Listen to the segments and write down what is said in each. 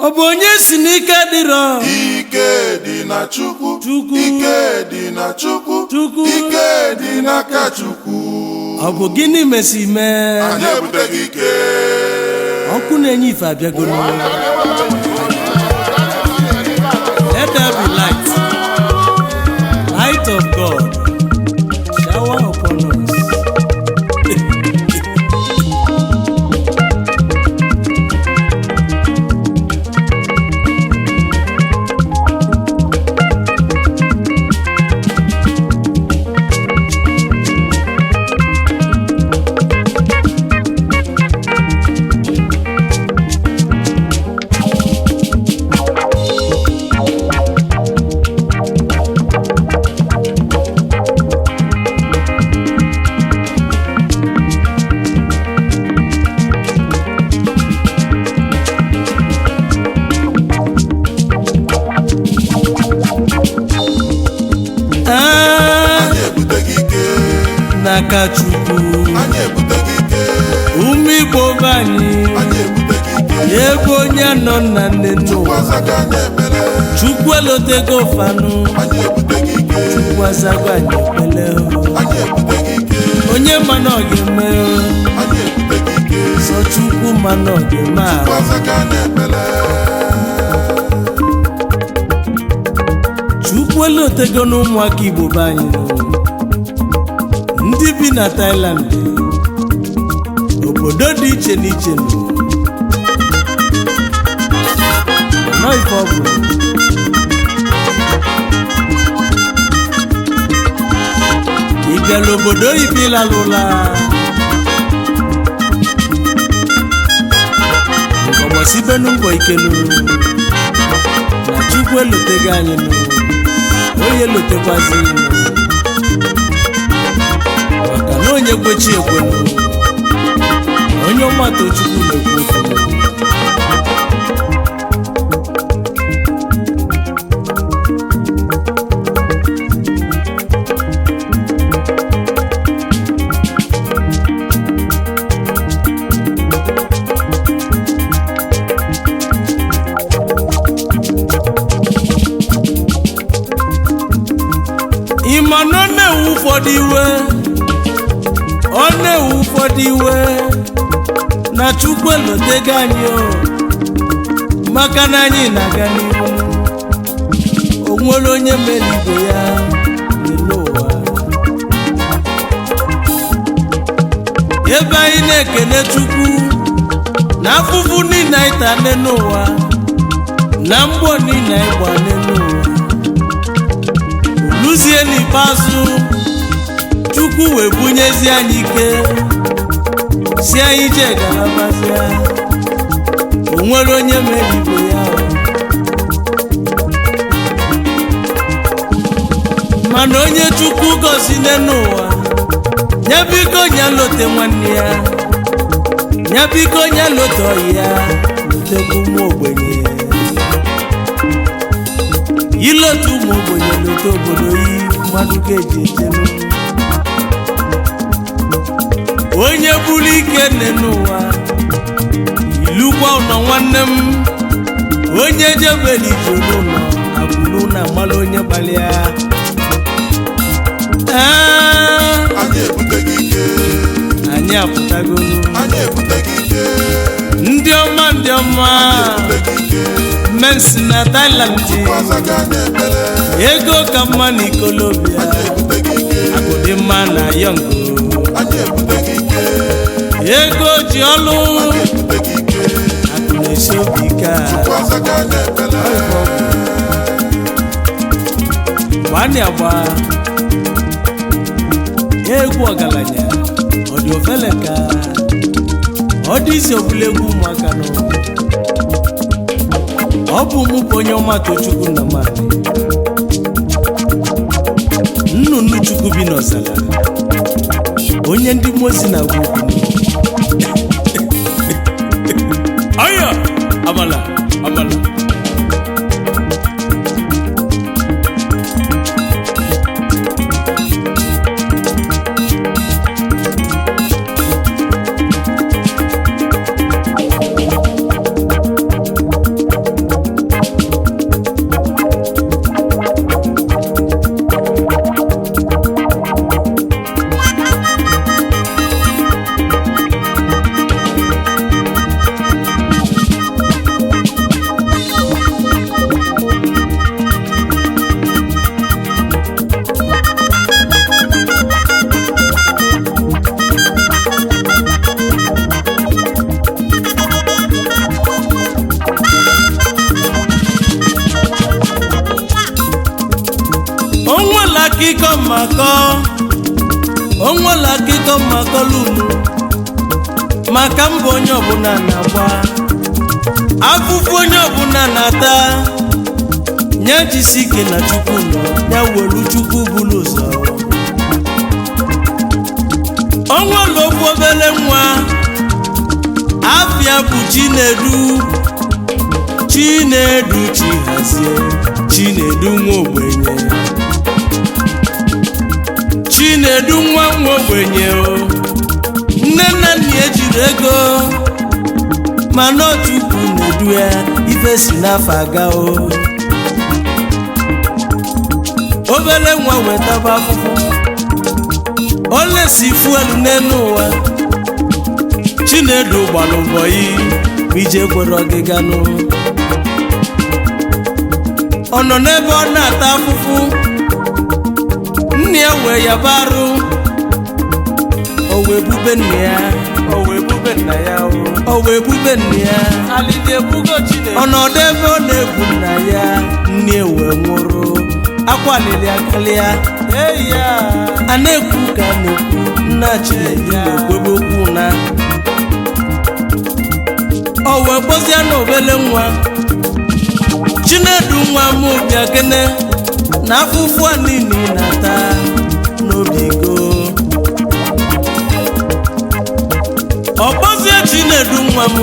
Ọ bụ onye si n'ike dịrọ? Ike dị na Chukwu. Chukwu. Ike dị na Chukwu. Chukwu. Ike dị n'aka Chukwu. Ọ bụ gịnị mesi mee? Anyị ebuteghị ike. Ọkụ na-enye ife abịago. Let there be light. Light of God, shower upon us. Ah, Anyị ebuteghị ike. N'aka Chukwu. Anyị ebuteghị ike. Ụmụ Igbo be anyị. Anyị ebuteghị ike. Ebe onye nọ na nne n'ụwa. Gwazaga anyị ekpere. Chukwu elotego fanụ. Anyị ebuteghị ike. Chukwu azago anyị ekpele. Anyị ebuteghị ike. Onye ma na ọ ga-eme? Anyị ebuteghị ike. Sọ Chukwu ma na ọ ga-eme ahụ. Gwazaga anyị ekpere. Chukwu elotego na ụmụaka Igbo be anyị nọ. Ndị bi na Thailand, obodo dị iche n'iche nọ. Nọ ife ọ bụla. Ị bịala obodo oyibo, ịlalụla ngọgbọsibenu mbọ ikenu na Chukwu elotego anyị nụ. Onye elotekwazi nụ, maka na onye kwechi ekwenu, onye ọmata Chukwu na-ekwu okwu. Ịma na ọ na-ewu ụfọdụ iwe, ọ na-ewu ụfọdụ iwe na Chukwu elotego anyị o, maka na anyị na-aga n'ihu. O nwere onye mere ibe ya n'elu ụwa? Ebe anyị na-ekene Chukwu na afụfụ niile anyị ta n'elu ụwa, na mgbọ niile anyị gba n'elu ụwa, luzie n'ikpeazụ, Chukwu wee bunyezi anyị ike, si anyị jee galabazia. O nwere onye mere ibe ya? Mana onye Chukwu gọzie n'ụwa ya, biko nya lote nwanne ya, ya biko nya lote ọyị ya, lotekwa ụmụ ogbenye. Ilotu ụmụ ogbenye, lote obodo yi mmadụ ka eji ejenu. Onye buru ike nne n'ụwa, ilukwa ụlọ nwanne m. Onye jebere ije n'ụlọ akwụrụ na amalụ onye gbalịa. Ee, Anyị ebuteghị ike. Anyị apụtagonu. Anyị ebuteghị ike. Ndị ọma, ndị ọma. Ebuteghị ike. Mensi na Thailand. Gwazaga anyị ekpere. Ego ka mma na ikolobia. Anyị ebuteghị ike. Akụ dị mma na yongo. Anyị ebuteghị ike. Ego ji ọlụ. Anyị ebuteghị ike. Akụ na-esi obi ike a. Gwazaga anyị ekpere. Gbani agba egwu ọgaranya, ọ dị ofele ka ọ dị isi obula egwu ụmụaka nọ. Ọ bụ mụ bụ onye ọma Tochukwu na mmadụ nnụnụ Chukwu bi n'ọzara, onye ndị mmụọ ozi na-agwa okwu. Aya amala amala. Akụkọ mmakọ, onwere akụkọ mmakọlunu maka mbọ onye ọbụla na-agba, afụfụ onye ọbụla na-ata. Nye jisi ike na Chukwu nọ ya, welu Chukwu buru ụzọ. Onwere okwu obere nwa afịa bụ Chinedu. Chinedu Chihazie, Chinedu nwa ogbenye, Chinedu nwa nwa ogbenye o. Nne na nna ya ejiri ego, mana Chukwu na-edu ya, ife si n'afọ aga o. Obere nwa wetaba afụfụ, olesi fuelu n'elu ụwa. Chinedu gbalụ mbọyị ma ije kwere ọgịga nụ. Ọ nọ n'ebe ọ na-ata afụfụ, nne ya wee yabarụ, o wee bube nne ya, O wee bube nna ya o. O wee bube nne ya. Alili ebugo Chinedu. Ọnọdụ ebe ọ na-ebu nna ya, nne ya wee nwụrụ, akwa alili akalịa. Eyi ya. A na-ekwu ka a na-ekwu, nna Chinedu na-ekwebe okwu na o wee kpọzie na obele nwa Chinedu, nwa m, bịa kene na afụfụ a niile ị na-ata n'obi go. Ọ kpọzie Chinedu, nwa m,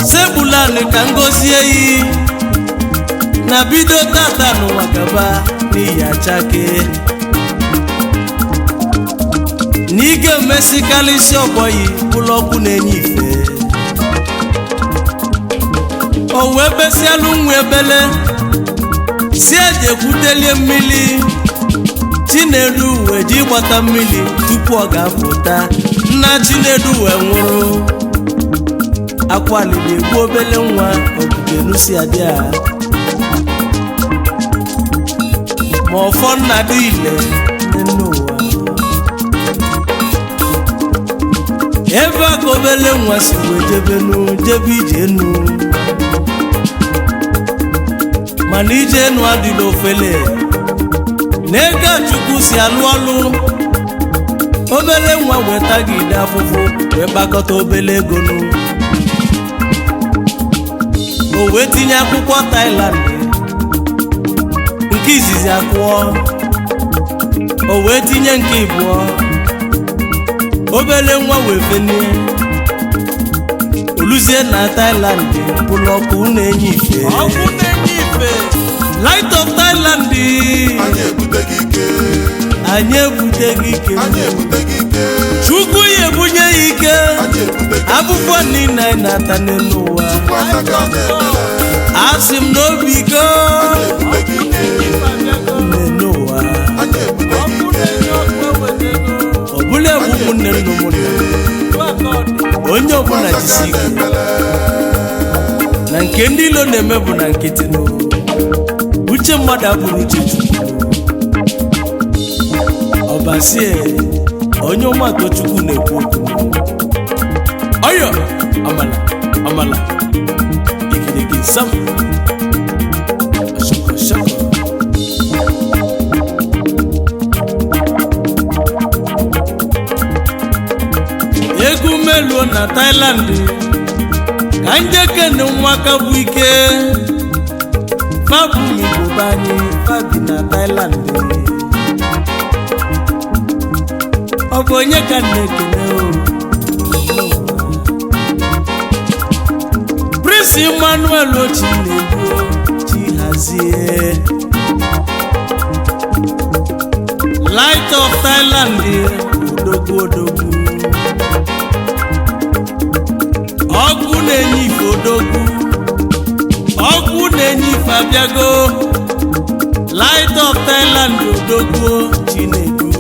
sekpulanị ka ngozie yi na bido tata n'ụwa gaba n'ihi achake na ị ga-emesikarịsị ọgbọ yi bụlụ ọkụ na-enye ife. O wee besialụ nwa ebele si eji ekwutelie mmiri. Chinedu wee ji gbata mmiri tupu ọ ga-apụta, nna Chinedu wee nwụrụ. Akwalili egbu obele nwa ogige nusi adịa ma ọfọ nna dị ile n'elu ụwa. Ebe a ka obele nwa si wee jebenu, jebe ije enu, mana ije enu adịla ofele na ego a Chukwu si alụ ọlụ. Obele nwa wetagide afụfụ wee kpakọta obele ego nụ, o wee tinye akwụkwọ Thailand nke izizi, akụọ. O wee tinye nke ịbụọ. Obele nwa wee fenie oluzie na Thailand, bụlụ ọkụ na-enye ife. Ọkụ na-enye ife. Light of Thailand. Anyị ebute gị ike. Anyị ebute gị ike. Anyị ebute gị ike. Chukwu ya ebunye ya ike. Anyị ebute gị ike. Abụbọ niile anyị na-ata n'elu ụwa. Chukwu azaga anyị ekpere. Asị m n'obi go. Anyị ebute gị ike. N'elu ụwa. Anyị ebute gị Ọkụ ike. na-enye ọkụ ewetego. Ọ bụla egwu ụmụnne m na ụmụnne m. Aka ọ dị. Onye Chukwu ọbụla azaga jisi anyị ike ekpere. Na nke ndị ilo na-eme bụ na nkịtị nụ. Uche mmadụ abụrụ uche Chukwu. Ọbasie onye ọmatọ Chukwu na-ekwu okwu ọyọ amala amala igirigi nsam ọshọkọ shọkọ. Egwu meluo na Thailand ka njekene nwaka bụ ike fabụ n'Igbo be anyị fabi na Thailand. Ọ bụ onye ka m na-ekene o? Prince Emmanuel Ochinedu Chihazie, Light of Thailand, odogwu odogwu, ọkụ na-enye ife, odogwu ọkụ na-enye ife abịago. Light of Thailand, odogwu Chinedu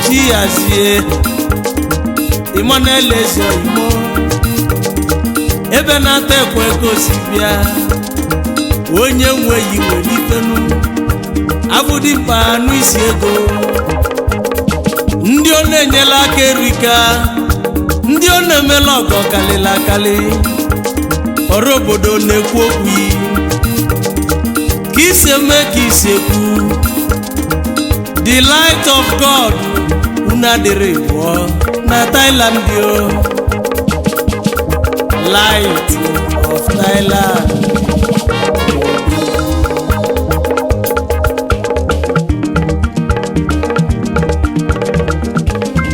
Chihazie Emmanuel Ezioimo, ebe na-ata ekwe ego si bịa, onye nweghị nwere ifenu abụdịmkpa anụ isi ego. Ndị ọ na-enyela aka erika, ndị ọ na-emela ọgọ kalịla akali. Ọrụ obodo na-ekwu okwu ka isi eme ka isi ekwu. The light of God unu adịrị pụọ na Thailand o. Light of Thailand.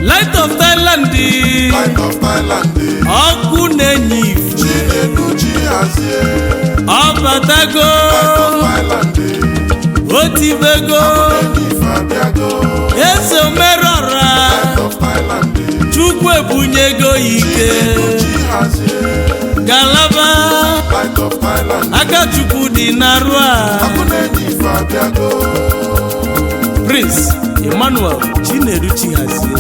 Light of Thailand. Light of Thailand. Ọkụ na-enye ife. Chinedu Chihazie. Ọbatago. Light of Thailand. Otibego. Enyi ife abịago. Eze omerọra. Light of Thailand. Chukwu ebunyego ike. Chinedu Chihazie. Galaba. Light of Thailand. Aka Chukwu dị n'arụ a. Ọkụ na-enye ife abịago. Prince Emmanuel Chinedu Chihazie.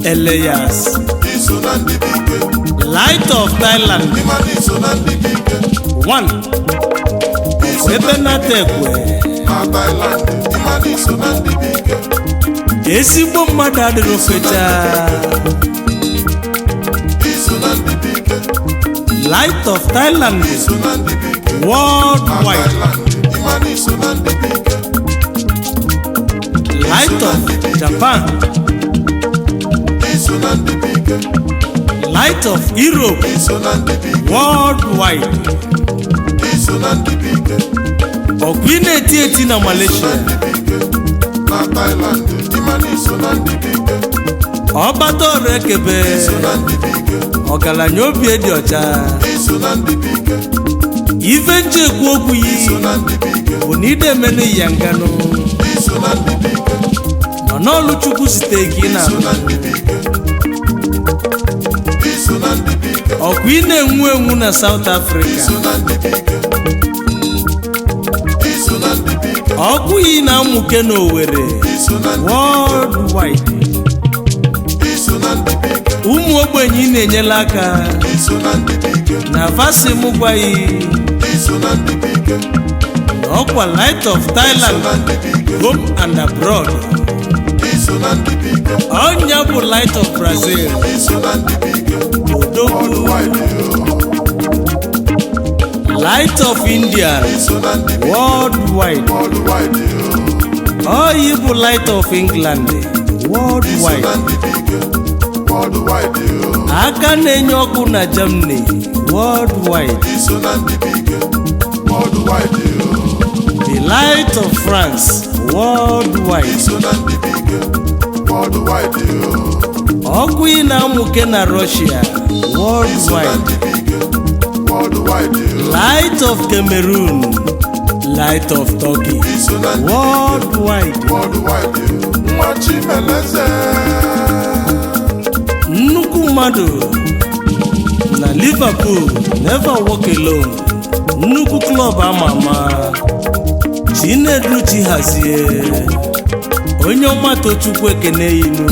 Elias. Iso na ndị bụ ike. Light of Thailand. Ịma na iso na ndị bụ ike. One. Iso na Ebe nata ekwe. na Thailand. Ịma na iso na ndị bụ ike. Ezigbo mmadụ adịrị fecha. Iso na ndị bụ ike. Light of Thailand. Iso na ndị bụ ike. Na Worldwide. Thailand. Ịma na iso na ndị bụ ike. Light of Japan. Iso na ndị bụ ike. Light of Europe. Iso na ndị bụ ike. Worldwide. Iso na ndị bụ ike. Ọkwa ị na-eti eti na Iso na Malaysia. ndị bụ ike. Na Thailand. Ịma na iso na ndị bụ ike. Ọbata ọrụ ekebe. Iso na ndị bụ ike. Ọgaranya obi dị ọcha. Iso na ndị bụ ike. Ife nje ekwu okwu yi Iso na ndị bụ ike. bụ na ide emenu ya nganụ. Iso na ndị bụ ike. Mana ọlụ Chukwu site ka ị na Iso na ndị bụ ike. Iso na ndị bụ ike. ọkwa ị na-enwu enwu na South Africa. Iso na ndị bụ ike. Iso na ndị bụ ike. Ọkụ yi na-amụke n'Owerri. Iso na ndị Worldwide. Iso na ndị bụ ike. Ụmụ ogbenye ị na-enyela aka Iso na ndị bụ ike. na vasi m gwaghị Iso na ndị bụ ike. na ọkwa Light of Iso Thailand na ndị bụ ike. home and abroad. Iso na ndị bụ ike. Ọnya bụ Light of Brazil. Iso na ndị bụ ike. Odogwu. Worldwide. Light of India. Iso na ndị bụ ike. Worldwide. Worldwide. Oyi bụ Light of England. Iso Worldwide. na ndị bụ ike. Worldwide. Aka na-enye ọkụ na Germany. Worldwide. Iso na ndị bụ ike. Worldwide. The Light of France. Worldwide. Iso na ndị bụ ike. Worldwide. Ọkụ ị na-amụke na Russia. Iso na Worldwide. ndị bụ ike. Worldwide. Light of Cameroon. Light of Turkey. Iso na ndị bụ ike. Worldwide. Worldwide. Nwa Chimeleze. Nnukwu mmadụ na Liverpool never walk alone. Nnukwu klọb ama ama. Chinedu Chihazie. Onye ọma Tochukwu ekene inu.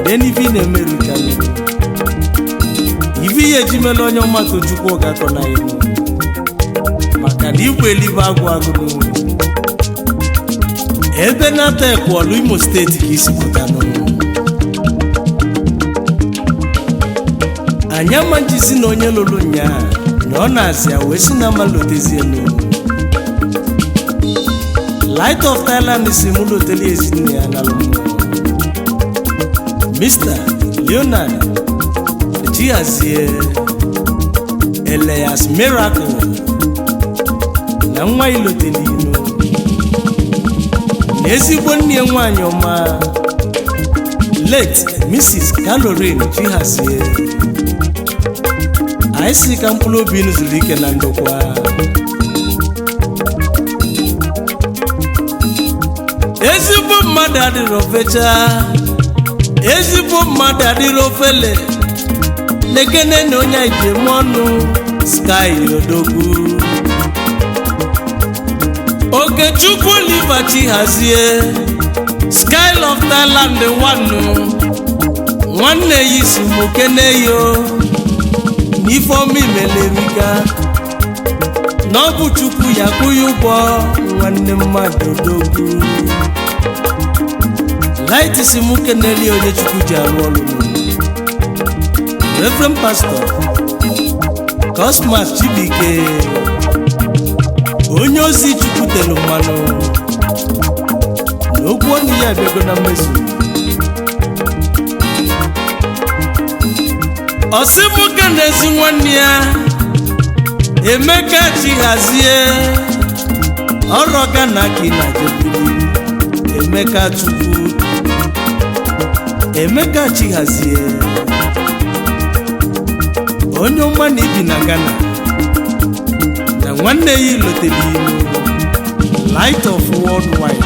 Denivi na-emerikanu. Ivi ya ejimela onye ọma Tochukwu ọgakọ na inu. Maka na igwe elibe agwụ agụrụ. Ebe nata ekwọlụ Imo steeti ka isi pụta n'ụlọ. Anyị ama njizi na onye lụrụ nyaa na ọ na-asị ya wee si na ama lotezienu. Light of Thailand si mụ loteli ezinne ya na mmụọ. Mr. Leonard Chihazie Elias Miracle na nwa iloteli inu na ezigbo nne ya nwaanyị ọma late Mrs. Caroline Chihazie. Anyị si ka mkpụrụ obi unu zuru ike na ndokwa. Ezigbo mmadụ adịrọ fecha. Ezigbo mmadụ adịrọ ofele. Lekene na onye anyị ji eme ọnụ. Sky Odogwu. Okechukwu Oliver Chihazie. Sky of Thailand nwannu. Nwanne ya isi mụ kene yo. N'ifeọma imelerika na ọ bụ Chukwu ya kwụghị ụgwọ nwanne mmadụ odogwu. Light si mụ keneli onye Chukwu ji arụ ọrụ m. Reverend Pastor Cosmas Chibuike, onye ozi Chukwu telu mmanụ. Na okwu ọnụ ya abịago na mmezu. Ọsị nwoke na-ezi nwanne ya Emeka Chighazie ọrọ Gana ka ị na-ejebili. Emeka Chukwu, Emeka Chighazie, onye ọma na ibi na Ghana na nwanne ya ilotere ilu Light of Worldwide.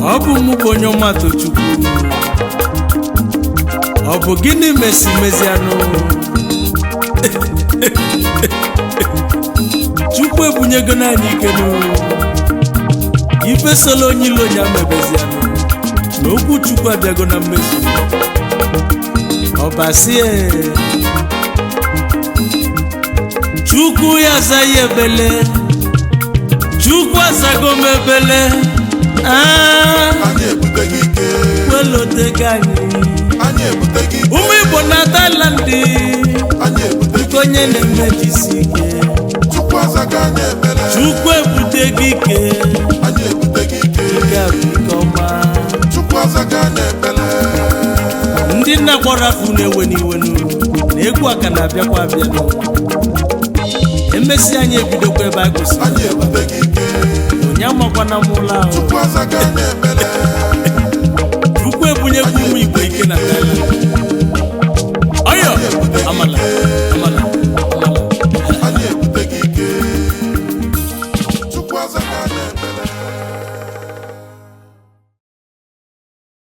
Ọ bụ mụ bụ onye ọma Tochukwu. Ọ bụ gịnị mesi mezianụ? Chukwu ebunyego n'anyị ike nụ. Ife solo onye ilo ya mebezianụ na okwu Chukwu abịago na mmezu. Ọbasie Chukwu ya azaghị ebele, Chukwu azago m ebele. Anyị ebuteghị ike. Welotego anyị. Anyị ebuteghị ike. Ụmụ Igbo na Thailand, Anyị ebuteghị nke onye na-emejisi ike. Chukwu azaga anyị ekpere. Chukwu ebutego ike. Anyị ebuteghị ike. Ike a bụ ike ọma. Chukwu azaga anyị ekpere. Ndị nna gbọrọ afọ na-ewe n'iwe na egwu a ka na-abịakwa abịa. Emesi anyị ebidokwa ebe a gụsịrị. Anyị ebuteghị ike. Onye amakwana m ụlọ ahụ. Chukwu azaga anyị ekpere. Chukwu ebunyekwa ụmụ Igbo ike na Thailand.